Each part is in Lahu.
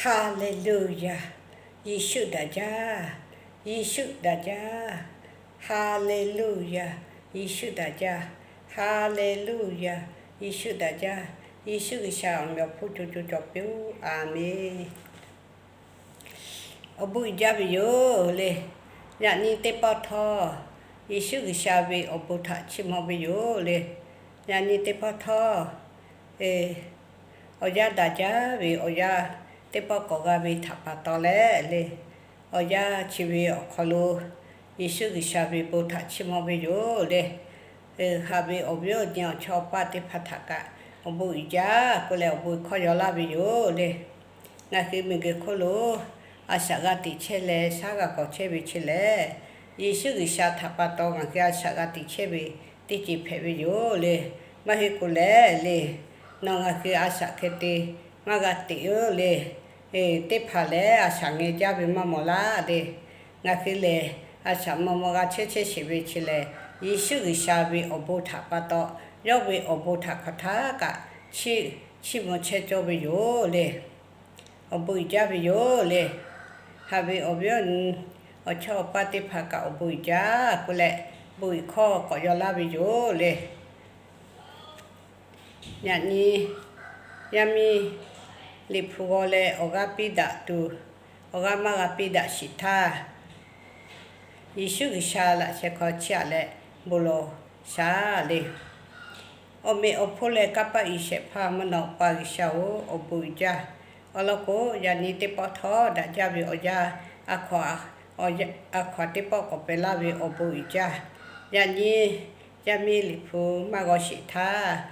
Haˍleˍluˍyaˍ. Yeˍsuˆ daꞈ jaˇ. Yeˍsuˆ daꞈ jaˇ. Haˍleˍluˍyaˍ. Yeˍsuˆ daꞈ jaˇ. Haˍleˍluˍyaˍ. Yeˍsuˆ daꞈ jaˇ. Yeˍsuˆ G'uiˬsha awˬ meh awˬ hponˇ co co cawˬ piˇ-oˆ. A menˬ. Awˬ bon uiˍ jaˇ ve yoˬ le. Yaꞈ nyi teˇ pawˆ htawˇ, Yeˍsuˆ G'uiˬsha ve awˬ bon htaꞈ chiˇ mvuh ve yoˬ le. Yaꞈ nyi teˇ pawˆ htawˇ, awˬ yanˇ daꞈ jaˇ ve awˬ yanˇ teˇ pawˆ k'awꞈ g'a ve htaꞈ pa taw leh le, awˬ yanˇ chi ve awˬ hk'aw lo Yeˍsuˆ G'uiˬsha ve bon htaꞈ chiˇ mvuh ve yoˬ le. Haꞈ ve awˬ viˉ awˬ nyi awˬ chawˇ awˬ paˇ teˇ hpaˍ htaꞈ kaꞈ awˬ bon uiˍ jaˇ k'oˆ leh awˬ bon hkawˇ yaw laˇ ve yoˬ le. Ngaˬ hui miˬguiˬ hk'oˆ lo a shaꞈ g'a teꞈ chehˇ leh shaˉ g'a k'awꞈ chehˇ ve chi lehˬ, Yeˍsuˆ G'uiˬsha htaꞈ pa taw ngaˬ hui a shaꞈ g'a teꞈ chehˇ ve teˇ ceuˬ hpehꞈ ve yoˬ le. Maˇ heˆ k'o leh le, nawˬ ngaˬ hui a shaꞈ hk'e te maˇ g'a teꞈ-oˬ le. Teˇ hpaˍ lehˬ a shaꞈ ngeh jaˇ ve maˇ mawˬ laˇ le. Ngaˬ hui lehˬ a shaꞈ maw maw g'a chehˇ chehˇ sheˍ ve chi lehˬ, Yeˍsuˆ G'uiˬsha ve awˬ bon htaꞈ pa taw, yawˇ ve awˬ bon htaꞈ hk'aˬ htaˇ kaꞈ chiˇ mvuh chehˇ cawˇ ve yoˬ le. Awˬ bon uiˍ jaˇ ve yoˬ le. Haꞈ ve awˬ viˉ awˬ nyi awˬ chawˇ awˬ paˇ teˇ hpaˍ kaꞈ awˬ bon uiˍ jaˇ k'oˆ leh, bon uiˍ hkawˇ k'awꞈ yaw laˇ ve yoˬ le. Yaꞈ nyi yaˇ miˇ Liꞈ hpu g'aw leh awˬ g'aˇ piˇ daꞈ tuˬ, awˬ g'aˇ maˇ g'a piˇ daꞈ sheˍ htaˇ, Yeˍsuˆ G'uiˬsha laꞈ sheh hk'aw chiˇ aꞈ leh bon lawˬ shaˍ le. Awˬ meꞈ awˬ hponˇ leh kanˇ paˆ uiˍ shehˍ hpaˇ mvuhˇ naw pa G'uiˬsha-oˬ, awˬ bon uiˍ jaˇ. Awˬ lawn k'o, yaꞈ nyi teˇ pawˆ htawˇ daꞈ jaˇ ve awˬ yanˇ, a hkaw aˬ teˇ pawˆ k'awꞈ pehˬ laˇ ve awˬ bon uiˍ jaˇ. Yaꞈ nyi yaˇ miˇ Liꞈ hpu maˇ g'aw sheˍ htaˇ,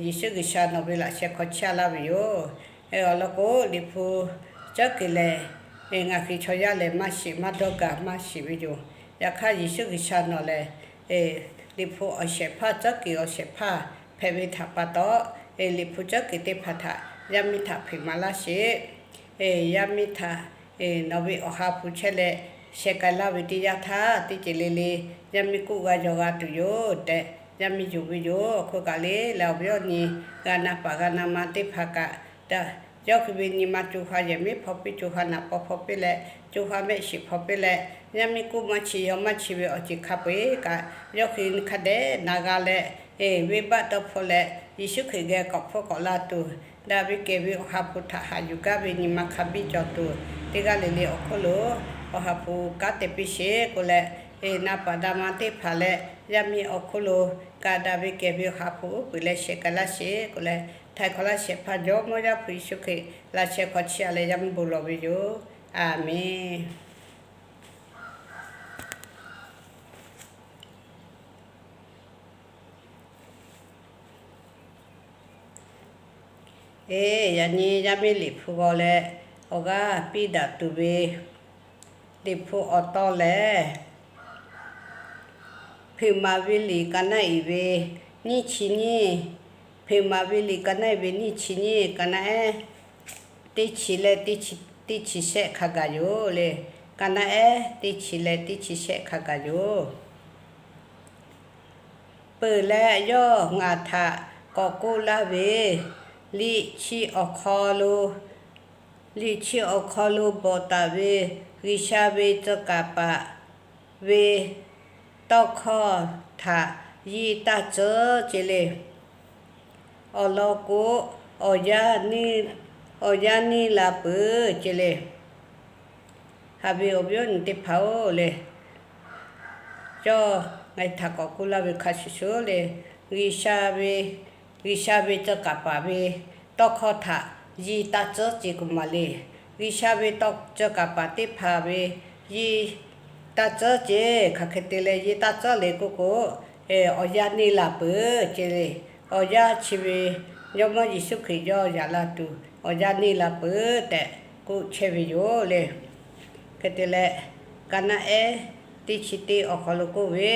Yeˍsuˆ G'uiˬsha nawˬ ve laꞈ sheh hk'aw chiˇ aꞈ laˇ ve yoˬ. Awˬ lawn k'o, Liꞈ hpu cawˇ kuiˬ lehˬ, ngaˬ hui chaw yaˇ lehˬ maˇ shiˍ, maˇ dawˇ gaˬ maˇ shiˍ ve yoˬ. Yaꞈ hk'aˇ Yeˍsuˆ G'uiˬsha nawˬ lehˬ Liꞈ hpu awˬ shehˍ hpaˇ, cawˇ kuiˬ awˬ shehˍ hpaˇ hpehꞈ ve htaꞈ pa taw, Liꞈ hpu cawˇ kuiˬ teˇ hpaˍ htaꞈ yaˇ miˇ htaꞈ hpeꞈ maˍ laˇ sheˍ. Yaˇ miˇ htaꞈ nawˬ ve awˬ ha hpu chehˇ leh sheh k'ai laˇ ve teˇ yanˇ htaˇ, teˇ ceuˬ le le yaˇ miˇ kuˆ g'a yaw g'a tuˬ yoˬ tehꞈ, yaˇ miˇ yonˍ ve yoˬ. Awˬ hk'oˆ kaꞈ le leh awˬ viˉ awˬ nyi g'a na paˍ g'a na ma teˇ hpaˍ kaꞈ, yawˇ hui ve nyi ma co ha yehˬ miˉ hpaw piˇ, co ha naˍ paw hpaw piˇ leh, co ha mehˆ shiˍ hpaw piˇ leh, yaˇ miˇ kuˆ maˇ chi yaw maˇ chi ve awˬ ceuˬ hk'a peu-eˬ kaꞈ, yawˇ hui hk'a dehꞈ na g'a leh, venˇbaˆ dawˇ hpfuhˆ leh Yeˍsuˆ Hkriꞈ geh k'awꞈ hpfuhˆ k'awꞈ la tuˬ, daꞈ ve kehˬ ve awˬ ha hpu htaꞈ haꞈ yuˬ gaˇ ve nyi ma hk'a biˇ cawˬ tuˬ, teˇ g'aˇ le le awˬ hk'oˆ lo awˬ ha hpu kanˉ te piˇ sheˍ k'oˆ leh, na paˍ na ma teˇ hpaˍ leh yaˇ miˇ awˬ hk'oˆ lo kaꞈ daꞈ ve kehˬ ve awˬ ha hpu uˉ peunˍ leh sheh k'ai laˇ sheˍ k'oˆ leh, htaiˍ hk'awꞈ laˇ shehˍ hpaˇ Jawˇmawˇ Yaˇ hpu Yeˍsuˆ Hkriꞈ laꞈ sheh hk'aw chiˇ aꞈ leh yaˇ miˇ bon lawˬ ve yoˬ. A menˬ. Eˬ, yaꞈ nyi yaˇ miˇ Liꞈ hpu g'aw leh awˬ g'aˇ piˇ daꞈ tuˬ ve Liꞈ hpu awˬ tawn lehˬ, Hpeꞈ maˍ ve liꞈ ka naˆ iˍ ve nyiˇ chi nyiˇ, Hpeꞈ maˍ ve liꞈ ka naˆ iˍ ve nyiˇ chi nyiˇ, ka naˆ ehˉ teˇ chi leh teˇ chi shehˆ hk'a gaˬ yoˬ le. Ka naˆ ehˉ teˇ chi leh teˇ chi shehˆ hk'a gaˬ yoˬ. Peuˬ leh yawˇ ngaˬ htaꞈ k'awꞈ k'oˆ laˇ ve, liꞈ chi awˬ hk'aw lo, liꞈ chi awˬ hk'aw lo bvuhꞈ taˍ ve G'uiˬsha ve tcuh kaˍ paˍ ve tawˇ hkawˇ htaꞈ yiˇ taˇ tcuhˉ ce le. Awˬ lawn k'o, awˬ yanˇ neˇ, awˬ yanˇ neˇ la peuˬ ce le. Haꞈ ve awˬ viˉ awˬ nyi teˇ hpaˍ-oˬ le, yawˇ ngaˬ htaꞈ k'awꞈ k'oˆ laˇ ve hk'a shuˍ shuˍ le, G'uiˬsha ve, G'uiˬsha ve tcuh kaˍ paˍ ve tawˇ hkawˇ htaꞈ yiˇ taˇ tcuhˉ ce k'o maˬ le. G'uiˬsha ve tcuh kaˍ paˍ teˇ hpaˍ ve yiˇ taˇ tcuhˉ ce. Hk'aˬ hk'e te leh yiˇ taˇ tcuhˉ le k'oˆ k'o, awˬ yanˇ neˇ la peuˬ ce le. Awˬ yanˇ chi ve Jawˇmawˇ Yeˍsuˆ Hkriꞈ yawˇ yaꞈ la tuˬ awˬ yanˇ neˇ la peuˬ tehꞈ k'oˆ chehˇ ve yoˬ le. Hk'e te leh, ka naˆ ehˉ teˇ chi teˇ awˬ hk'aw lo k'oˆ ve,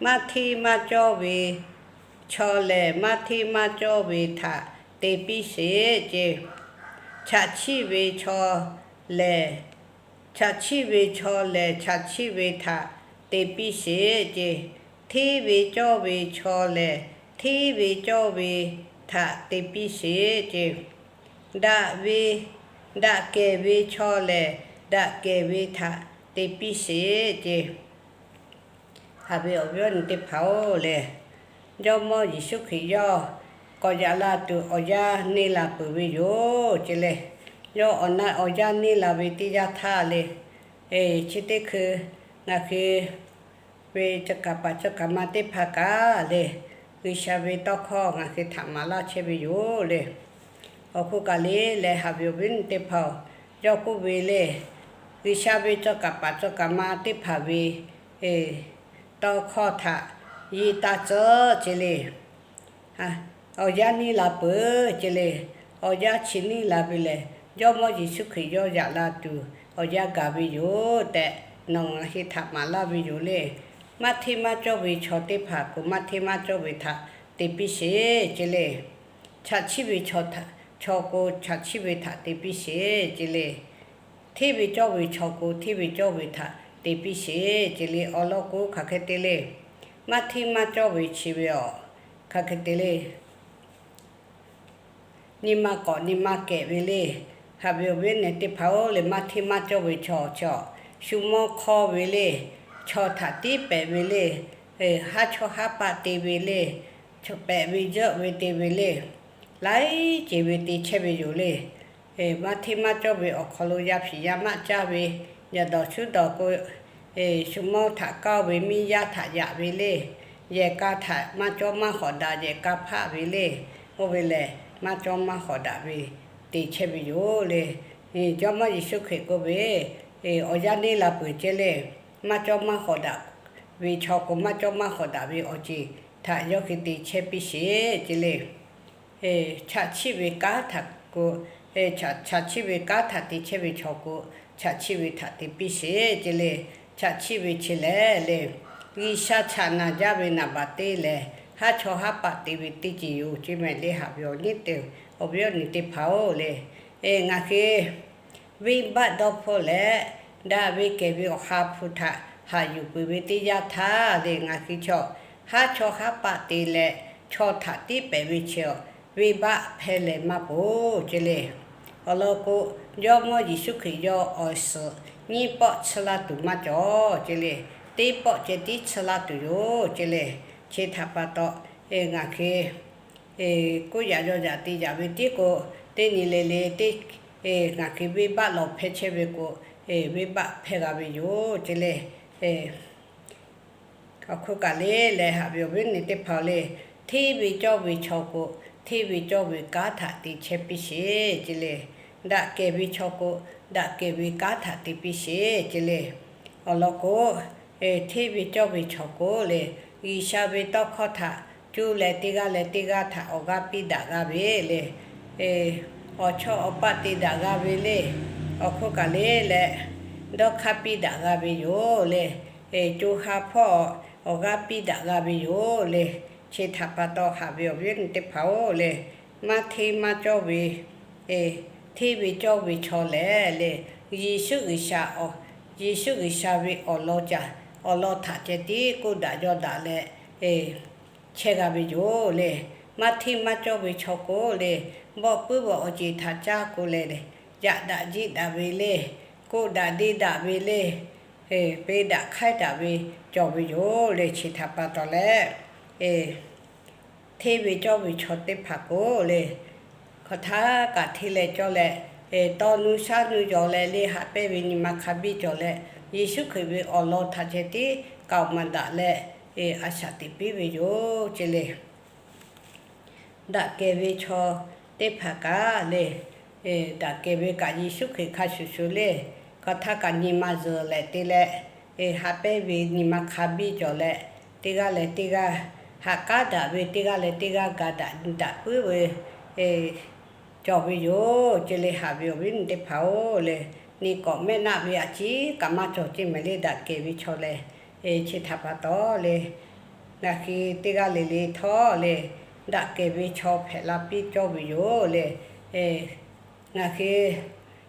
Maˇ hteˇ maˇ cawˇ ve chaw lehˬ maˇ hteˇ maˇ cawˇ ve htaꞈ te piˇ sheˍ ce. Chaꞈ chiˆ ve chaw lehˬ, chaꞈ chiˆ ve chaw lehˬ chaꞈ chiˆ ve htaꞈ te piˇ sheˍ ce. Hteˇ ve cawˇ ve chaw lehˬ hteˇ ve cawˇ ve htaꞈ te piˇ sheˍ ce. daꞈ ve, daꞈ kehˬ ve chaw lehˬ, daꞈ kehˬ ve htaꞈ te piˇ sheˍ ce. Haꞈ ve awˬ viˉ awˬ nyi teˇ hpaˍ-oˬ lehˬ, Jawˇmawˇ Yeˍsuˆ Hkriꞈ yawˇ k'awꞈ yaꞈ la tuˬ awˬ yanˇ neˇ la peuˬ ve yoˬ ce le. Yawˇ awˬ na awˬ yanˇ neˇ la ve teˇ yanˇ htaˇ le, chi teˇ hkui ngaˬ hui ve cawˬ kaˍ paˍ cawˬ kaˍ ma teˇ hpaˍ kaꞈ le, G'uiˬsha ve tawˇ hkawˇ ngaˬ hui htaꞈ maˍ laˇ chehˇ ve yoˬ le. Awˬ hk'oˆ kaꞈ le leh, haꞈ ve awˬ viˉ awˬ nyi teˇ hpaˍ-oˬ, yawˇ k'oˆ ve le, G'uiˬsha ve cawˬ kaˍ paˍ cawˬ kaˍ ma teˇ hpaˍ ve tawˇ hkawˇ htaꞈ yiˇ taˇ tcuhˉ ce le. Awˬ yanˇ neˇ la peuˬ ce le. Awˬ yanˇ chi neˇ la ve lehˬ, Jawˇmawˇ Yeˍsuˆ Hkriꞈ yawˇ yaꞈ la tuˬ awˬ yanˇ gaˬ ve yoˬ tehꞈ, nawˬ ngaˬ hui htaꞈ maˍ laˇ ve yoˬ le. Maˇ hteˇ maˇ cawˇ ve chaw teˇ hpaˍ k'o, maˇ hteˇ maˇ cawˇ ve htaꞈ te piˇ sheˍ ce le. Chaꞈ chiˆ ve chaw htaꞈ, chaw k'o, chaꞈ chiˆ ve htaꞈ te piˇ sheˍ ce le. Hteˇ ve cawˇ ve chaw k'o, hteˇ ve cawˇ ve htaꞈ te piˇ sheˍ ce le. Awˬ lawn k'o, hk'aˬ hk'e te le. Maˇ hteˇ maˇ cawˇ ve chi ve awˬ, hk'aˬ hk'e te le. Nyi ma k'awꞈ nyi ma kehˬ ve le. Haꞈ ve awˬ viˉ awˬ nyi teˇ hpaˍ-oˬ lehˬ, maˇ hteˇ maˇ cawˇ ve chaw chi awˬ, shu mawˇ hk'awˇ ve le. Chaw htaꞈ tiˉ pehꞈ ve le. Haˉ chawˇ haˉ paˆ te ve le. Chaw pehꞈ ve jeuˆ ve te ve le. Laiˉ ceuˬ ve te chehˇ ve yoˬ le. Maˇ hteˇ maˇ cawˇ ve awˬ hk'aw lo yaˇ hpiˍ yaˇ maˆ caˇ ve, yaꞈ dawˬ shuˉ dawˬ k'o, shu mawˇ htaꞈ kaˇ ve, miˇ yaˇ htaꞈ yaꞈ ve le. Yehˬ ka htaꞈ maˇ cawˇ maˇ hawꞈ daꞈ yehˬ ka hpaˆ ve le. Oˇ ve lehˬ, maˇ cawˇ maˇ hawꞈ daꞈ ve te chehˇ ve yoˬ le. Jawˇmawˇ Yeˍsuˆ Hkriꞈ k'oˆ ve, awˬ yanˇ neˇ la peuˬ ce le. Maˇ cawˇ maˇ hawꞈ daꞈ ve chaw k'o, maˇ cawˇ maˇ hawꞈ daꞈ ve awˬ ceuˬ htaꞈ yawˇ hui te chehˇ piˇ sheˍ ce le. Chaꞈ chiˆ ve kanˉ htaꞈ k'o, chaꞈ chiˆ ve kanˉ htaꞈ te chehˇ ve chaw k'o, chaꞈ chiˆ ve htaꞈ te piˇ sheˍ ce le. Chaꞈ chiˆ ve chi lehˬ le, G'uiˬsha chaꞈ naˬ jaˇ ve naˍ baˬ teˇ lehˬ, haˉ chawˇ haˉ paˆ te ve teˇ ceuˬ yoˬ ce mehˍ le. Haꞈ ve awˬ nyi teˇ, awˬ viˉ awˬ nyi teˇ hpaˍ-oˬ le, ngaˬ hui venˇbaˆ dawˇ hpfuhˇ leh, daꞈ ve kehˬ ve awˬ ha hpu htaꞈ haꞈ yuˬ peuˬ ve teˇ yanˇ htaˇ le, ngaˬ hui chaw haˉ chawˇ haˉ paˆ te leh, chaw htaꞈ tiˉ pehˍ ve chi awˬ, venˇbaˆ hpehˇ leh maˇ poˬ ce le. Awˬ lawn k'o, Jawˇmawˇ Yeˍsuˆ Hkriꞈ yawˇ awˬ suhˍ nyiˇ pawˆ tsuhˇ laˇ tuˬ maˇ cawˬ ce le. Teˇ pawˆ ceh tiˉ tsuhˇ laˇ tuˬ yoˬ ce le. Chi htaꞈ pa taw, ngaˬ hui k'oˆ yaꞈ yaw yaꞈ te yaꞈ ve tiˉ k'o, teˇ nyi le le teˇ, ngaˬ hui venˇbaˆ lawˬ hpehˇ chehˇ ve k'o, venˇbaˆ hpehˇ g'a ve yoˬ ce le. Awˬ hk'oˆ kaꞈ le leh, haꞈ ve awˬ viˉ awˬ nyi teˇ hpaˍ le, hteˇ ve cawˇ ve chaw k'o, hteˇ ve cawˇ ve kanˉ htaꞈ te chehˇ piˇ sheˍ ce le. Daꞈ kehˬ ve chaw k'o, daꞈ kehˬ ve kanˉ htaꞈ te piˇ sheˍ ce le. Awˬ lawn k'o, hteˇ ve cawˇ ve chaw k'o le, G'uiˬsha ve tawˇ hkawˇ htaꞈ cuˇ leh teˇ g'aˇ leh teˇ g'aˇ htaꞈ awˬ g'aˇ piˇ daꞈ g'a ve le. Awˬ chawˇ awˬ paˆ te daꞈ g'a ve le. Awˬ hk'oˆ kaꞈ le leh, dawˇ hk'aˇ piˇ daꞈ g'a ve yoˬ le. Co ha hpawˇ awˬ g'aˇ piˇ daꞈ g'a ve yoˬ le. Chi htaꞈ pa taw, haꞈ ve awˬ viˉ awˬ nyi teˇ hpaˍ-oˬ le, maˇ hteˇ maˇ cawˇ ve hteˇ ve cawˇ ve chaw lehˬ le, Yeˍsuˆ G'uiˬsha, Yeˍsuˆ G'uiˬsha ve awˬ lawn caꞈ, awˬ lawn htaꞈ ceh tiˉ k'oˆ daꞈ yaw daꞈ leh chehˇ g'a ve yoˬ le. Maˇ hteˇ maˇ cawˇ ve chaw k'o le, bawˆ puiˉ ve awˬ ceuˬ htaꞈ caˇ k'o leh, yaꞈ daꞈ jiˆ daꞈ ve le, k'oˆ daꞈ deˇ daꞈ ve le, peˇ daꞈ hk'aiˉ daꞈ ve cawˬ ve yoˬ le. Chi htaꞈ pa taw leh, hteˇ ve cawˇ ve chaw teˇ hpaˍ k'o le, hk'aˬ htaˇ kaꞈ hteˇ leh cawˇ leh, tawˇ nuˇ shaˉ nuˇ yaw leh le, haꞈ pehnˇ ve nyi ma hk'a biˇ cawˬ leh, Yeˍsuˆ Hkriꞈ ve awˬ lawn htaꞈ ceh tiˉ k'aoˍ maˍ daꞈ leh, a shaꞈ teꞈ piˇ ve yoˬ ce le. Daꞈ kehˬ ve chaw teˇ hpaˍ kaꞈ le, daꞈ kehˬ ve kaꞈ Yeˍsuˆ Hkriꞈ hk'a shuˍ shuˍ le, hk'aˬ htaˇ kaꞈ nyi ma zuhˬ leh te leh, haꞈ pehnˇ ve nyi ma hk'a biˇ cawˬ leh, teˇ g'aˇ leh teˇ g'aˇ haꞈ k'aˉ daꞈ ve, teˇ g'aˇ leh teˇ g'aˇ ga daꞈ daꞈ puiˉ ve cawˬ ve yoˬ ce le. Haꞈ ve awˬ viˉ awˬ nyi teˇ hpaˍ-oˬ le, nyi k'awꞈ mehˆ naˆ ve a ciˉ kaꞈ maˇ cawˬ ce mehˍ le. Daꞈ kehˬ ve chaw lehˬ, chi htaꞈ pa taw le, ngaˬ hui teˇ g'aˇ le le htawˇ le, daꞈ kehˬ ve chaw hpehꞈ la piˇ cawˇ ve yoˬ le. Ngaˬ hui,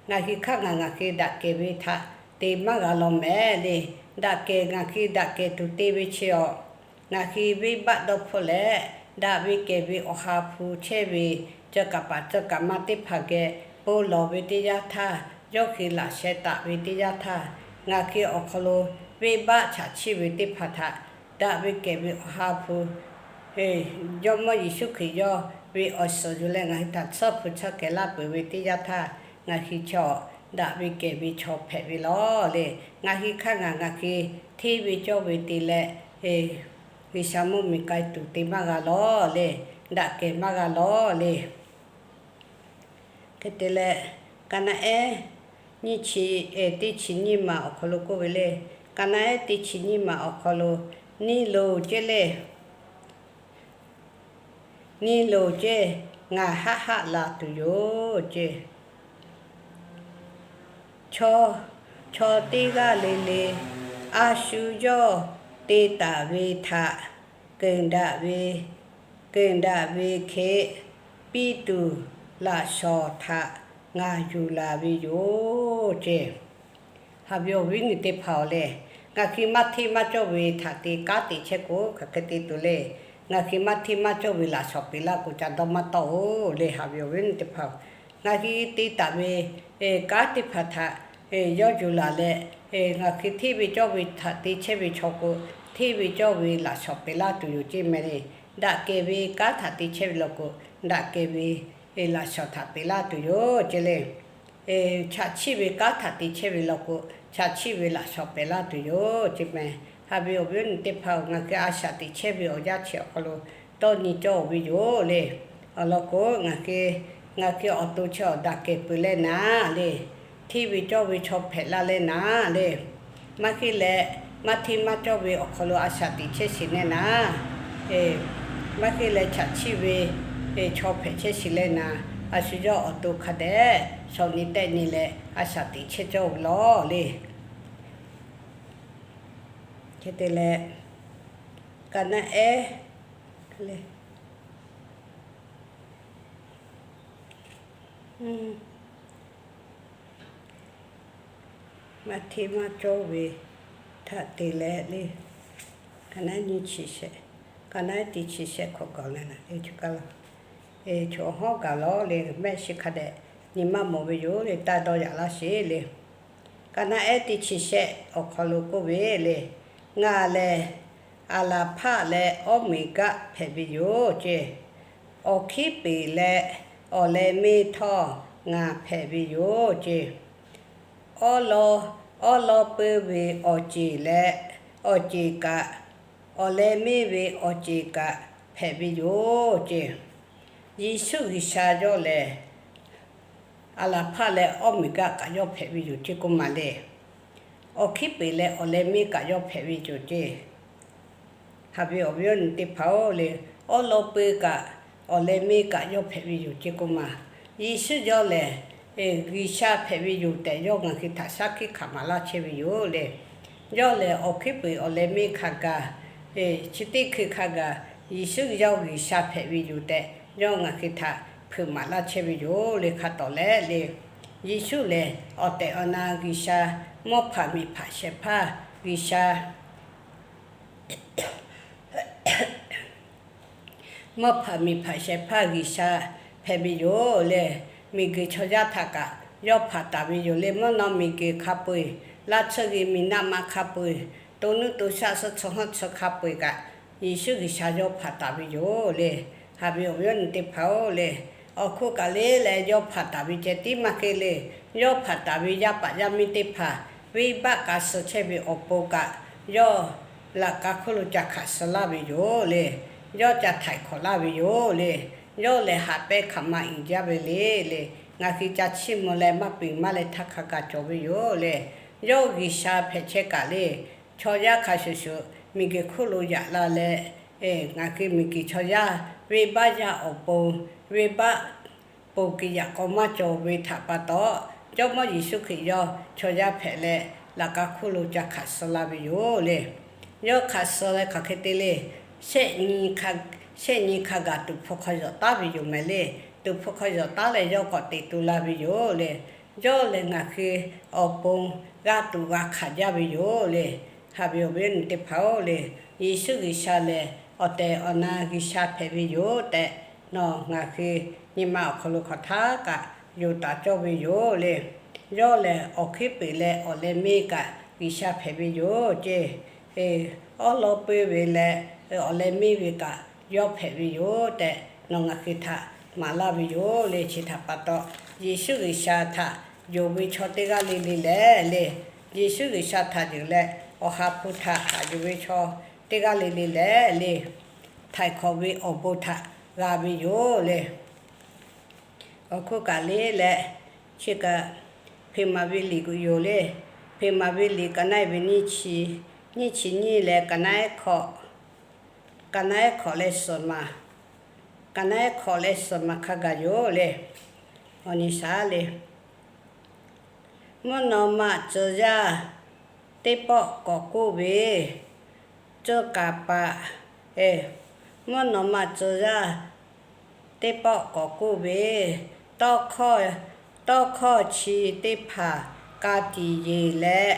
ngaˬ hui hk'aˇ ngaˬ ngaˬ hui daꞈ kehˬ ve htaꞈ te maˇ g'a law mehˍ le. Daꞈ kehˬ, ngaˬ hui daꞈ kehˬ tuˬ te ve chi awˬ, ngaˬ hui venˇbaˆ dawˇ hpfuhˇ leh, daꞈ ve kehˬ ve Awˬ ha hpu chehˇ ve, cawˬ kaˍ paˍ cawˬ kaˍ ma teˇ hpaˍ geh bon lawˬ ve teˇ yanˇ htaˇ, yawˇ hui laꞈ sheh taˍ ve teˇ yanˇ htaˇ, ngaˬ hui awˬ hk'aw lo venˇbaˆ chaꞈ chiˇ ve teˇ hpaˍ htaꞈ daꞈ ve kehˬ ve Awˬ ha hpu, Jawˇmawˇ Yeˍsuˆ Hkriꞈ yawˇ ve awˬ suhˍ yuˬ leh ngaˬ hui htaꞈ tsuhˇ hpu tsuhˇ kehˬ laˇ peuˬ ve teˇ yanˇ htaˇ, ngaˬ hui chaw daꞈ ve kehˬ ve chaw hpehꞈ ve lawˬ le. Ngaˬ hui hk'aˇ ngaˬ ngaˬ hui hteˇ ve cawˇ ve te leh, G'uiˬsha mvuhˇmiˬ k'ai tuˬ te maˇ g'a lawˬ le. Daꞈ kehˬ maˇ g'a lawˬ le. Hk'e te leh, ka naˆ ehˉ nyiˇ chi, teˇ chi nyiˇ maˬ awˬ hk'aw lo k'oˆ ve le. Ka naˆ ehˉ teˇ chi nyiˇ maˬ awˬ hk'aw lo, neˇ loˬ ceˇ le. Neˇ loˬ ceˇ, ngaˬ haˆ haˆ la tuˬ yoˬ ceˇ. Chaw, chaw teˇ g'aˇ le le, a shu yawˇ te taˍ ve htaꞈ keunˍ daꞈ ve, keunˍ daꞈ ve hk'e piˇ tuˬ laꞈ shawnˍ htaꞈ ngaˬ yuˬ laˬ ve yoˬ ceˇ. Haꞈ ve awˬ viˉ nyi teˇ hpaˍ-oˬ le, ngaˬ hui maˇ hteˇ maˇ cawˇ ve htaꞈ te kanˉ te chehˇ k'o hk'aˬ hk'e te tuˬ le. Ngaˬ hui maˇ hteˇ maˇ cawˇ ve laꞈ shawnˍ peꞈ laˇ k'o ca dawˇ maˇ tawˆ-oˬ le. Haꞈ ve awˬ viˉ nyi teˇ hpaˍ-oˬ, ngaˬ hui te taˍ ve kanˉ teˇ hpaˍ htaꞈ yawˇ yuˬ laˬ leh, ngaˬ hui hteˇ ve cawˇ ve htaꞈ te chehˇ ve chaw k'o, hteˇ ve cawˇ ve laꞈ shawnˍ peꞈ laˇ tuˬ yoˬ ceˇ mehˍ le. Daꞈ kehˬ ve kanˉ htaꞈ te chehˇ ve law k'o, daꞈ kehˬ ve laꞈ shawnˍ htaꞈ peꞈ laˇ tuˬ yoˬ ceˇ le. Chaꞈ chiˆ ve kanˉ htaꞈ te chehˇ ve law k'o, chaꞈ chiˆ ve laꞈ shawnˍ peꞈ laˇ tuˬ yoˬ ceˇ mehˍ. Haꞈ ve awˬ viˉ awˬ nyi teˇ hpaˍ-oˬ, ngaˬ hui a shaꞈ teꞈ chehˇ ve awˬ yanˇ chi awˬ hk'aw lo tawˇ nyi cawˇ-oˬ ve yoˬ le. Awˬ lawn k'o, ngaˬ hui, ngaˬ hui awˬ to chi awˬ daꞈ kehˬ peuˬ leh naˍ le, hteˇ ve cawˇ ve chaw hpehꞈ la leh naˍ le, maˇ heˆ leh, maˇ hteˇ maˇ cawˇ ve awˬ hk'aw lo a shaꞈ teꞈ chehˇ sheˍ leh naˍ, maˇ heˆ leh chaꞈ chiˆ ve chaw hpehꞈ chehˇ sheˍ leh naˍ, a shu yawˇ awˬ to hk'a dehꞈ shawˍ nyi tehˆ nyi leh a shaꞈ teꞈ chehˇ cawˇ ve lawˬ le. Hk'e te leh, ka naˆ ehˉ maˇ hteˇ maˇ cawˇ ve htaꞈ te leh le, ka naˆ ehˉ nyiˇ chi shehˆ, ka naˆ ehˉ teˇ chi shehˆ hk'awꞈ gaˬ leh naˍ, e, chaw hawˉ gaˬ lawˬ le, mehˆ shiˍ hk'a dehꞈ nyi maˇ mawˬ ve yoˬ le, taˇ dawˇ yaꞈ laˇ sheˍ le. Ka naˆ ehˉ teˇ chi shehˆ awˬ hk'aw lo k'oˆ ve le, ngaˬ lehˬ Aˍlaˍhpaˆ leh Awˇmeˍgaˆ hpehꞈ ve yoˬ ceˇ. Awˬ hkiˉ peˍ leh awˬ leh meˇ htawˇ ngaˬ hpehꞈ ve yoˬ ceˇ. Awˉ law, awˉ law peu ve awˬ ceˬ leh awˬ ceˬ kaꞈ, awˬ leh meˇ ve awˬ ceˬ kaꞈ hpehꞈ ve yoˬ ceˇ. Yeˍsuˆ G'uiˬsha yawˇ lehˬ, Aˍlaˍhpaˆ leh Awˇmeˍgaˆ kaꞈ yawˇ hpehꞈ ve yoˬ ceˇ k'oˆ maˬ le. Awˬ hkiˉ peˍ leh awˬ leh meˇ kaꞈ yawˇ hpehꞈ ve yoˬ ceˇ. Haꞈ ve awˬ viˉ awˬ nyi teˇ hpaˍ-oˬ le, awˉ law peu kaꞈ, awˬ leh meˇ kaꞈ yawˇ hpehꞈ ve yoˬ ceˇ k'oˆ maˬ. Yeˍsuˆ yawˇ lehˬ, G'uiˬsha hpehꞈ ve yoˬ tehꞈ yawˇ ngaˬ hui htaꞈ shaˉ hkiˆ hkanˍ maˍ laˇ chehˇ ve yoˬ le. Yawˇ lehˬ awˬ hkiˉ peˍ awˬ leh meˇ hk'a gaˬ, chi teˇ hkui hk'a gaˬ, Yeˍsuˆ yawˇ G'uiˬsha hpehꞈ ve yoˬ tehꞈ yawˇ ngaˬ hui htaꞈ hpeuꞈ maˍ laˇ chehˇ ve yoˬ le. Hk'a tawˍ leh le, Yeˍsuˆ lehˬ awˬ tehˬ awˬ na G'uiˬsha, mawˇ hpaˍ miˬ hpaˍ shehˍ hpaˇ G'uiˬsha, mawˇ hpaˍ miˬ hpaˍ shehˍ hpaˇ G'uiˬsha hpehꞈ ve yoˬ le. Miˬguiˬ chaw yaˇ htaꞈ kaꞈ yawˇ hpanˍ taˍ ve yoˬ le. Mvuhˇ naw miˬguiˬ hk'a peu-eˬ, laˇ tsuhˇ g'uiˬ miˬ naˆ ma hk'a peu-eˬ, to nuˇ to shaˆ suhˆ tsuhˇ hawˉ tsuhˇ hk'a peu-eˬ kaꞈ, Yeˍsuˆ G'uiˬsha yawˇ hpanˍ taˍ ve yoˬ le. Haꞈ ve awˬ viˉ awˬ nyi teˇ hpaˍ-oˬ le, awˬ hk'oˆ kaꞈ le leh yawˇ hpanˍ taˍ ve ceh tiˉ maˇ heˆ le. Yawˇ hpanˍ taˍ ve yaˇ paˍ yaˇ miˇ teˇ hpaˍ venˇbaˆ k'a suh chehˇ ve awˬ pon kaꞈ, yawˇ laꞈ ka hk'oˆ lo ca hkanˍ suh laˇ ve yoˬ le. Yawˇ ca htaiˍ hkawꞈ laˇ ve yoˬ le. Yawˇ lehˬ haꞈ pehnˇ hk'aˬ ma uiˍ jaˇ ve le le. Ngaˬ hui ca chiˇ mvuh leh maˇ piˍ maˇ leh htaˇ hk'a gaˬ cawˬ ve yoˬ le. Yawˇ G'uiˬsha hpehꞈ chehˇ kaꞈ le, chaw yaˇ hk'a shuˍ shuˍ miˬguiˬ hk'oˆ lo yaꞈ la leh, ngaˬ hui miˬguiˬ chaw yaˇ venˇbaˆ yaˇ awˬ pon, venˇbaˆ ponˬ kiˬ yaꞈ k'aw maˇ cawˬ ve htaꞈ pa taw, Jawˇmawˇ Yeˍsuˆ Hkriꞈ yawˇ chaw yaˇ hpehꞈ leh, laꞈ ka hk'oˆ lo ca hkanˍ suh la ve yoˬ le. Yawˇ hkanˍ suh leh hk'aˬ hk'e te le, shehˆ nyi hk'a gaˬ tuˍ hpfuh hk'aw yawˬ taˉ ve yoˬ mehˍ le. Tuˍ hpfuh hk'aw yawˬ taˉ leh yawˇ k'awꞈ teꞈ tu la ve yoˬ le. Yawˇ lehˬ ngaˬ hui awˬ pon g'a tuꞈ g'a hkanˍ jaˇ ve yoˬ le. Haꞈ ve awˬ viˉ awˬ nyi teˇ hpaˍ-oˬ le, Yeˍsuˆ G'uiˬsha lehˬ awˬ tehˬ awˬ na G'uiˬsha hpehꞈ ve yoˬ tehꞈ, nawˬ ngaˬ hui nyi ma awˬ hk'aw lo hk'aˬ htaˇ kaꞈ yonˍ taˍ cawˇ ve yoˬ le. Yawˇ lehˬ, awˬ hkiˉ puiˍ leh awˬ leh meˇ kaꞈ G'uiˬsha hpehꞈ ve yoˬ ceˇ. Awˉ lawˉ peu ve leh awˬ leh meˇ ve kaꞈ yawˇ hpehꞈ ve yoˬ tehꞈ, nawˬ ngaˬ hui htaꞈ maˍ laˇ ve yoˬ le. Chi htaꞈ pa taw, Yeˍsuˆ G'uiˬsha htaꞈ yonˍ ve chaw teˇ g'aˇ le le lehˬ le, Yeˍsuˆ G'uiˬsha htaꞈ yonˍ leh, Awˬ ha hpu htaꞈ haꞈ yuˬ ve chaw teˇ g'aˇ le le lehˬ le, htaiˍ hk'awꞈ ve awˬ bon htaꞈ g'a ve yoˬ le. Awˬ hk'oˆ kaꞈ le leh, chi kaꞈ Hpeꞈ maˍ ve liꞈ k'o yoˬ le. Hpeꞈ maˍ ve liꞈ ka naˉ ve nyiˇ chi, nyiˇ chi nyiˇ leh ka naˉ hkawꞈ, ka naˉ hkawꞈ leh suhˍ maˬ, ka naˉ hkawꞈ leh suhˍ maˬ hk'a gaˬ yoˬ le. Awˬ nyi shaˉ le. Mvuhˇ naw ma tcuh yaˇ teˇ pawˆ k'awꞈ k'oˆ ve, tcuh kaˍ paˍ, mvuhˇ naw ma tcuh yaˇ teˇ pawˆ k'awꞈ k'oˆ ve, tawˇ hkawˇ, tawˇ hkawˇ chi teˇ hpaˍ ka tiꞈ yeˬ leh,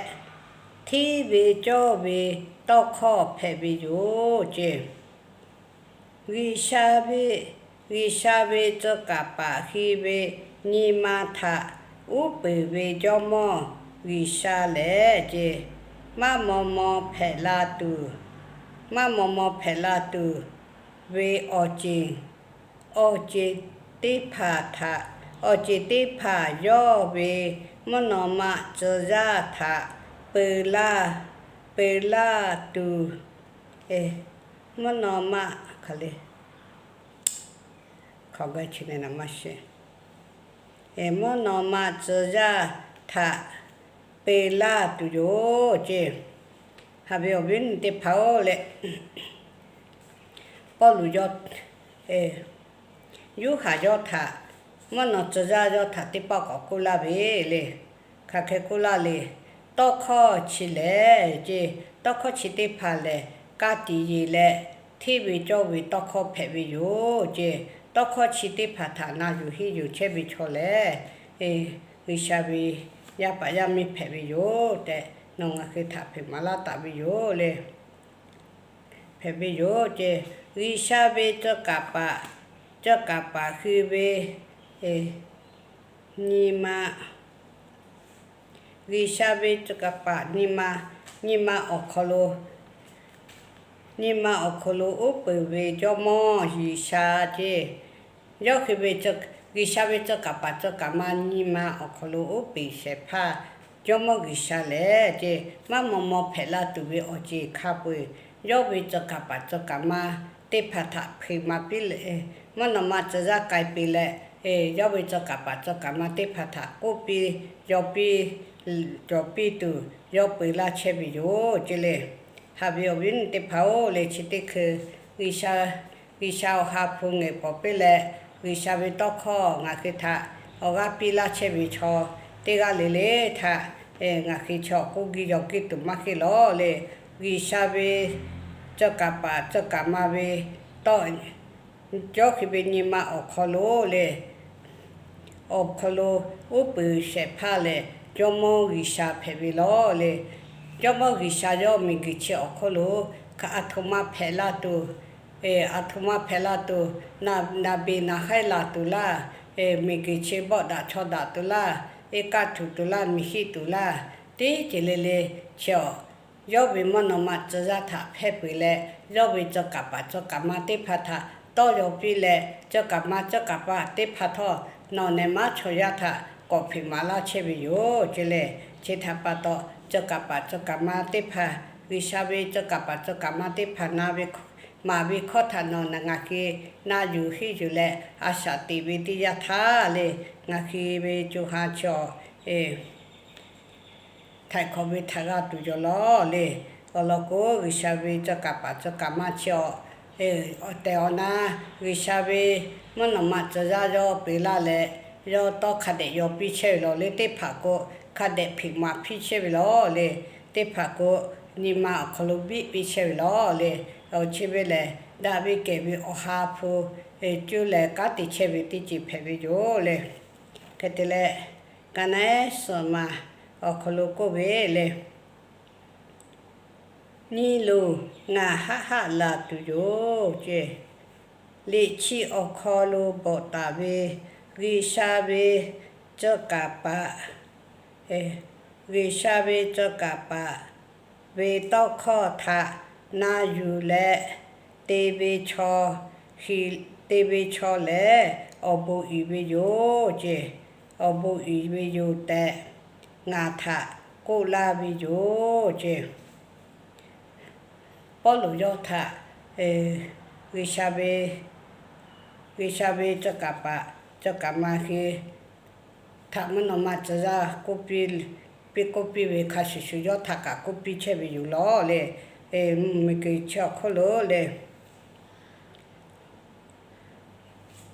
hteˇ ve cawˇ ve tawˇ hkawˇ hpehꞈ ve yoˬ ceˇ. G'uiˬsha ve, G'uiˬsha ve tcuh kaˍ paˍ hui ve nyi ma htaꞈ uˉ peunˍ ve Jawˇmawˇ G'uiˬsha lehˬ ceˇ, maˇ maw maw hpehꞈ la tuˬ, maˇ maw maw hpehꞈ la tuˬ ve awˬ ceˬ, awˬ ceˬ teˇ hpaˍ htaꞈ, awˬ ceˬ teˇ hpaˍ yawˇ ve mvuhˇ naw ma tcuh yaˇ htaꞈ peu laˇ, peu laˇ tuˬ, mvuhˇ naw ma, hk'aˬ le, hk'aˬ gaˇ chi le na maˇ sheˍ. Mvuhˇ naw ma tcuh yaˇ htaꞈ peu laˇ tuˬ yoˬ ceˇ. Haꞈ ve awˬ viˉ awˬ nyi teˇ hpaˍ-oˬ leh, Pawˇluꞈ yawˇ, Yoˇhanˬ yawˇ htaꞈ, mvuhˇ naw tcuh yaˇ yawˇ htaꞈ teˇ pawˆ k'awꞈ k'oˆ laˇ ve le. Hk'aˬ hk'e k'oˆ laˇ le. Tawˇ hkawˇ chi lehˬ ceˇ, tawˇ hkawˇ chi teˇ hpaˍ lehˬ ka tiꞈ yeˬ leh, hteˇ ve cawˇ ve tawˇ hkawˇ hpehꞈ ve yoˬ ceˇ. Tawˇ hkawˇ chi teˇ hpaˍ htaꞈ na yuˬ henˇ yuˬ chehˇ ve chaw lehˬ, G'uiˬsha ve yaˇ paˍ yaˇ miˇ hpehꞈ ve yoˬ tehꞈ, nawˬ ngaˬ hui htaꞈ hpeꞈ maˍ laˇ taˍ ve yoˬ le. Hpehꞈ ve yoˬ ceˇ. G'uiˬsha ve tcuh kaˍ paˍ, tcuh kaˍ paˍ hui ve nyi ma, G'uiˬsha ve tcuh kaˍ paˍ nyi ma, nyi ma awˬ hk'aw lo, nyi ma awˬ hk'aw lo uˉ peunˍ ve Jawˇmawˇ G'uiˬsha ceˇ. Yawˇ hui ve, G'uiˬsha ve tcuh kaˍ paˍ tcuh kaˍ ma nyi ma awˬ hk'aw lo uˉ peunˍ shehˍ hpaˇ Jawˇmawˇ G'uiˬsha lehˬ ceˇ, maˇ maw maw hpehꞈ la tuˬ ve awˬ ceˬ hk'a peu-eˬ, yawˇ ve tcuh kaˍ paˍ tcuh kaˍ ma teˇ hpaˍ htaꞈ hpeꞈ maˍ piˇ leh, mvuhˇ naw ma tcuh yaˇ k'ai piˇ leh, yawˇ ve tcuh kaˍ paˍ tcuh kaˍ ma teˇ hpaˍ htaꞈ k'oˆ piˇ, yaw piˇ, cawˬ piˇ tuˬ yawˇ peu laˇ chehˇ ve yoˬ ceˇ le. Haꞈ ve awˬ viˉ awˬ nyi teˇ hpaˍ-oˬ le, chi teˇ hkui G'uiˬsha, G'uiˬsha Awˬ ha hpu ngehˬ pawˍ piˇ leh, G'uiˬsha ve tawˇ hkawˇ ngaˬ hui htaꞈ awˬ g'aˇ piˇ laˇ chehˇ ve chaw teˇ g'aˇ le le htaꞈ ngaˬ hui chaw k'oˆ giˇ yaw giˇ tuˬ maˇ heˆ lawˬ le. G'uiˬsha ve tcuh kaˍ paˍ tcuh kaˍ ma ve tawˇ, yawˇ hui ve nyi ma awˬ hk'aw lo le, awˬ hk'aw lo uˉ peunˍ shehˍ hpaˇ lehˬ, Jawˇmawˇ G'uiˬsha hpehꞈ ve lawˬ le. Jawˇmawˇ G'uiˬsha yawˇ miˬguiˬ chi awˬ hk'oˆ lo aˬ htoꞈ ma hpehꞈ la tuˬ, aˬ htoꞈ ma hpehꞈ la tuˬ, naˍ beˬ naˍ haiˉ laˬ tuˬ laˇ, miˬguiˬ chi bawˆ daꞈ chaw daꞈ tuˬ laˇ, iˉ kaˆ htuꞈ tuˬ laˇ, miˬ hiˆ tuˬ laˇ, teˇ ceuˬ le le chi awˬ yawˇ ve mvuhˇ naw ma tcuh yaˇ htaꞈ hpehˇ peuˬ leh, yawˇ ve tcuh kaˍ paˍ tcuh kaˍ ma teˇ hpaˍ htaꞈ tawˇ yaw piˇ leh, tcuh kaˍ ma tcuh kaˍ paˍ teˇ hpaˍ htawˇ nawˬ nehˬ maˉ chaw yaˇ htaꞈ k'awꞈ hpeꞈ maˍ laˇ chehˇ ve yoˬ ceˇ le. Chi htaꞈ pa taw, tcuh kaˍ paˍ tcuh kaˍ ma teˇ hpaˍ, G'uiˬsha ve tcuh kaˍ paˍ tcuh kaˍ ma teˇ hpaˍ na ve, maˍ ve hkawˇ htaꞈ nawˬ ngaˬ hui na yuˬ henˇ yuˬ leh a shaꞈ teꞈ ve teˇ yanˇ htaˇ le, ngaˬ hui ve co ha chi awˬ htaiˍ hk'awꞈ ve htaꞈ g'a tuˬ yoˬ lawˬ le. Awˬ lawn k'o, G'uiˬsha ve tcuh kaˍ paˍ tcuh kaˍ ma chi awˬ, awˬ tehˬ awˬ na, G'uiˬsha ve mvuhˇ naw ma tcuh yaˇ yawˇ peu laˇ leh, yawˇ tawˇ hk'a dehꞈ yaw piˇ chehˇ ve lawˬ le. Teˇ hpaˍ k'o, hk'a dehꞈ hpeꞈ maˍ piˇ chehˇ ve lawˬ le. Teˇ hpaˍ k'o, nyi ma awˬ hk'aw lo biˆ piˇ chehˇ ve lawˬ le. Chi ve lehˬ, daꞈ ve kehˬ ve Awˬ ha hpu cuˇ leh kanˉ te chehˇ ve teˇ ceuˬ hpehꞈ ve yoˬ le. Hk'e te leh, ka naˉ suhˍ maˬ awˬ hk'aw lo k'oˆ ve le. Nyiˇ loˬ, ngaˬ haˆ haˆ laˬ tuˬ yoˬ ceˇ. Liꞈ chi awˬ hk'aw lo bvuhꞈ taˍ ve G'uiˬsha ve tcuh kaˍ paˍ, G'uiˬsha ve tcuh kaˍ paˍ ve tawˇ hkawˇ htaꞈ na yuˬ leh, te ve chaw, te ve chaw lehˬ awˬ bon uiˍ ve yoˬ ceˇ. Awˬ bon uiˍ ve yoˬ tehꞈ ngaˬ htaꞈ k'oˆ laˇ ve yoˬ ceˇ. Pawˇluꞈ yawˇ htaꞈ G'uiˬsha ve, G'uiˬsha ve tcuh kaˍ paˍ tcuh kaˍ ma hk'e htaꞈ mvuhˇ naw ma tcuh yaˇ k'oˆ piˇ, piˇ k'oˆ piˇ ve hk'a shuˍ shuˍ yawˇ htaꞈ kaꞈ k'oˆ piˇ chehˇ ve yoˬ lawˬ le. Mvuhˇmiˬ kuiˬ chi awˬ hk'oˆ lo le,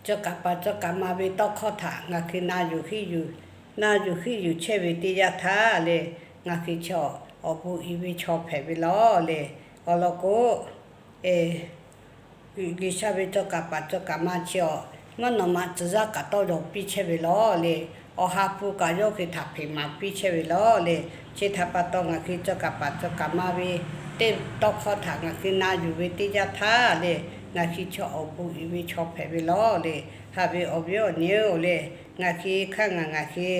tcuh kaˍ paˍ tcuh kaˍ ma ve tawˇ hkawˇ htaꞈ ngaˬ hk'e na yuˬ hiˆ yuˬ, na yuˬ hiˆ yuˬ chehˇ ve teˇ yanˇ htaˇ le, ngaˬ hk'e chaw awˬ bon uiˍ ve chaw hpehꞈ ve lawˬ le. Awˬ lawn k'o, G'uiˬsha ve tcuh kaˍ paˍ tcuh kaˍ ma chi awˬ mvuhˇ naw ma tcuh yaˇ kaꞈ tawˇ yaw piˇ chehˇ ve lawˬ le. Awˬ ha hpu kaꞈ yawˇ hk'e htaꞈ hpeꞈ maˍ piˇ chehˇ ve lawˬ le. Chi htaꞈ pa taw ngaˬ hk'e tcuh kaˍ paˍ tcuh kaˍ ma ve teˇ tawˇ hkawˇ htaꞈ ngaˬ hk'e na yuˬ ve teˇ yanˇ htaˇ le, ngaˬ hk'e chaw awˬ bon uiˍ ve chaw hpehꞈ ve lawˬ le. Haꞈ ve awˬ viˉ awˬ nyi-oˬ le, ngaˬ hk'e hk'aˇ ngaˬ ngaˬ hk'e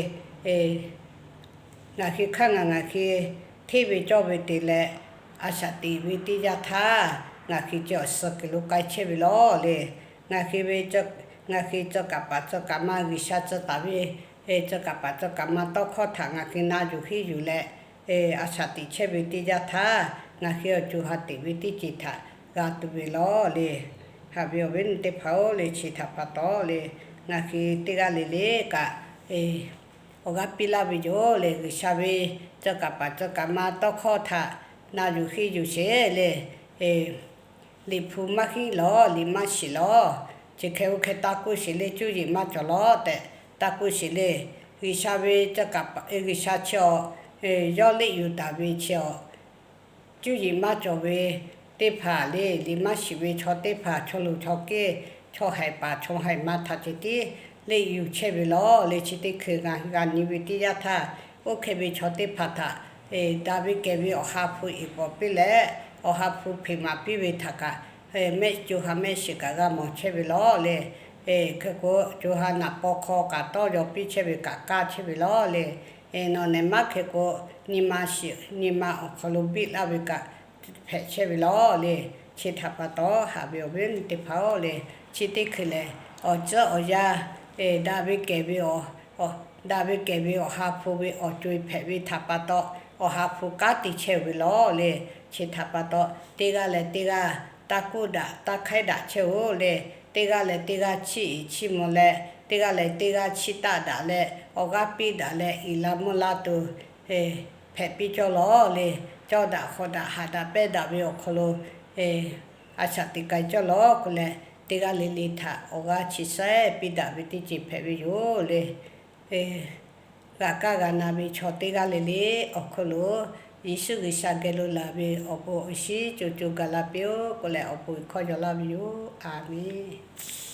ngaˬ hk'e hk'aˇ ngaˬ ngaˬ hk'e hteˇ ve cawˇ ve te leh, a shaꞈ teꞈ ve teˇ yanˇ htaˇ ngaˬ hk'e chi awˬ suh kuiˬ lo k'ai chehˇ ve lawˬ le. Ngaˬ hk'e ve, ngaˬ hk'e tcuh kaˍ paˍ tcuh kaˍ ma G'uiˬsha tcuh taˍ ve tcuh kaˍ paˍ tcuh kaˍ ma tawˇ hkawˇ htaꞈ ngaˬ hk'e na yuˬ hiˆ yuˬ leh, a shaꞈ teꞈ chehˇ ve teˇ yanˇ htaˇ ngaˬ hk'e awˬ co ha teꞈ ve teˇ ceuˬ htaꞈ g'a tuˬ ve lawˬ le. Haꞈ ve awˬ viˉ teˇ hpaˍ-oˬ le, chi htaꞈ pa taw le, ngaˬ hk'e teˇ g'aˇ le le kaꞈ awˬ g'aˇ piˇ laˇ ve yoˬ le. G'uiˬsha ve tcuh kaˍ paˍ tcuh kaˍ ma tawˇ hkawˇ htaꞈ na yuˬ hiˆ yuˬ sheˍ le. Liꞈ hpu maˇ hiˆ lawˬ, liꞈ maˇ shiˍ lawˬ. Chi hk'e oˇ hk'e taˇ k'oˆ sheˍ le, cuˇ yiˍ maˇ cawˬ lawˬ tehꞈ taˇ k'oˆ sheˍ le. G'uiˬsha ve tcuh kaˍ paˍ, G'uiˬsha chi awˬ yawˇ leˆ yuˬ taˍ ve chi awˬ cuˇ yiˍ maˇ cawˬ ve teˇ hpaˍ le, liꞈ maˇ shiˍ ve chaw teˇ hpaˍ, chaw luˬ chaw kehˇ, chaw haiˬ paˍ chaw haiˬ ma htaꞈ ceh tiˉ leˆ yuˬ chehˇ ve lawˬ le. Chi teˇ hkui g'a nyi ve teˇ yanˇ htaˇ, oˇ hk'e ve chaw teˇ hpaˍ htaꞈ daꞈ ve kehˬ ve awˬ ha hpu eˍ pawˍ piˇ leh, awˬ ha hpu hpeꞈ maˍ piˇ ve htaꞈ kaꞈ, mehˆ co ha mehˆ shiˍ kaꞈ g'a mawˬ chehˇ ve lawˬ le. Hk'e k'o, co ha naˍ paw hk'aw kaꞈ tawˇ yaw piˇ chehˇ ve kaꞈ kaˇ chehˇ ve lawˬ le. Nawˬ nehˬ maˇ hk'e k'o, nyi ma shiˍ nyi ma awˬ hk'aw lo biˆ laˇ ve kaꞈ hpehꞈ chehˇ ve lawˬ le. Chi htaꞈ pa taw, haꞈ ve awˬ viˉ teˇ hpaˍ-oˬ le, chi teˇ hkui lehˬ, awˬ tcuhˉ awˬ yanˇ daꞈ ve kehˬ ve, daꞈ ve kehˬ ve awˬ ha hpu ve awˬ co-e hpehꞈ ve htaꞈ pa taw, awˬ ha hpu kanˉ te chehˇ ve lawˬ le. Chi htaꞈ pa taw, teˇ g'aˇ leh teˇ g'aˇ taˇ k'oˆ daꞈ taˇ hk'aiˉ daꞈ chehˇ-oˬ le. Teˇ g'aˇ leh teˇ g'aˇ chiˇ iˍ chiˇ mvuh leh, teˇ g'aˇ leh teˇ g'aˇ chiˇ taˆ daꞈ leh, awˬ g'aˇ piˇ daꞈ leh, iˍ la mvuhˇ la tuˬ hpehꞈ piˇ cawˇ lawˬ le. Cawˇ daꞈ hk'aw daꞈ haꞈ daꞈ pehnˇ daꞈ ve awˬ hk'aw lo a shaꞈ teꞈ k'ai cawˇ lawˬ k'oˆ leh, teˇ g'aˇ le le htaꞈ awˬ g'aˇ chi saiˉ piˇ daꞈ ve teˇ ceuˬ hpehꞈ ve yoˬ le. G'a kaˇ g'a na ve chaw teˇ g'aˇ le le awˬ hk'aw lo, Yeˍsuˆ G'uiˬsha geh lo laˬ ve awˬ bon awˬ shinˉ co co gaˬ la piˇ-oˆ k'oˆ leh, awˬ bon hkawˇ yaw laˇ ve yoˬ. A menˬ.